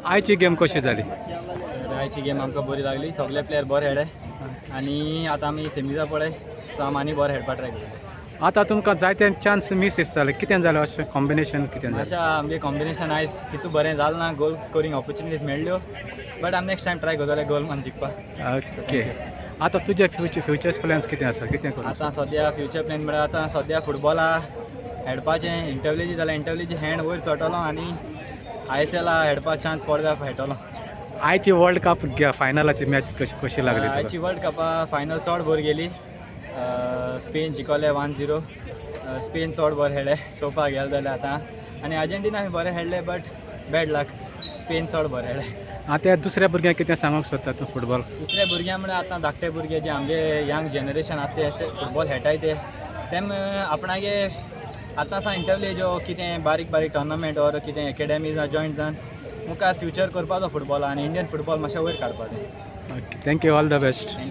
आयची गेम कशी जाली? आयची गेम आमकां बरी लागली. सगळे प्लेयर बरे खेळ्ळे आनी आतां आमी सेमीजा पळय, सो आमी आनी बरें खेळपा ट्राय करतले. आतां तुमकां जायते चान्स मिस जाले. कितें जालें अशें? कॉम्बिनेशन कितें जालें? अशें आमगे कॉम्बिनेशन आयज तितू बरें जालें ना. गोल स्कोरींग ऑपॉर्चुनिटीज मेळ्ळ्यो, बट आमी नेक्स्ट टायम ट्राय करतले गोल मान जिखपाक. ओके, आतां तुजे फ्युचर प्लॅन्स कितें आसा? कितें करूं? आतां सद्या फ्युचर प्लॅन म्हळ्यार आतां सद्या फुटबॉला खेळपाचें. इंटरव्यूजी जाल्यार इंटरव्यूजी हँड वयर चडटलो आनी आयएसएला खेळपा चान्स पडता, खेळटलो. आयची वर्ल्ड कप फायनलाची मॅच कशी कशी लागली तुका? आयची वर्ल्ड कपा फायनल चड बरी गेली. स्पेन जिखले 1-0. स्पेन चड बरें खेळ्ळे चोवपाक गेले जाल्यार आतां आनी अर्जेंटिना बरें खेळ्ळे, बट बॅड लक, स्पेन चड बरें खेळ्ळे. आतां दुसऱ्या भुरग्यांक कितें सांगूंक सोदता तूं फुटबॉल? दुसऱ्या भुरग्यां म्हळ्यार आतां धाकटे भुरगे जे आमगे यंग जनरेशन आतां ते अशे फुटबॉल खेळटाय, ते तेम आपणागे आतां सावन इंटरव्यू ज्यो कितें बारीक बारीक टोर्नामेंट ओर कितें एकेडमी जॉयन जावन मुखार फ्युचर करपाचो फुटबॉल आनी इंडियन फुटबॉल मातशें वयर काडपाचें. Okay, thank you, all the best. Thank you.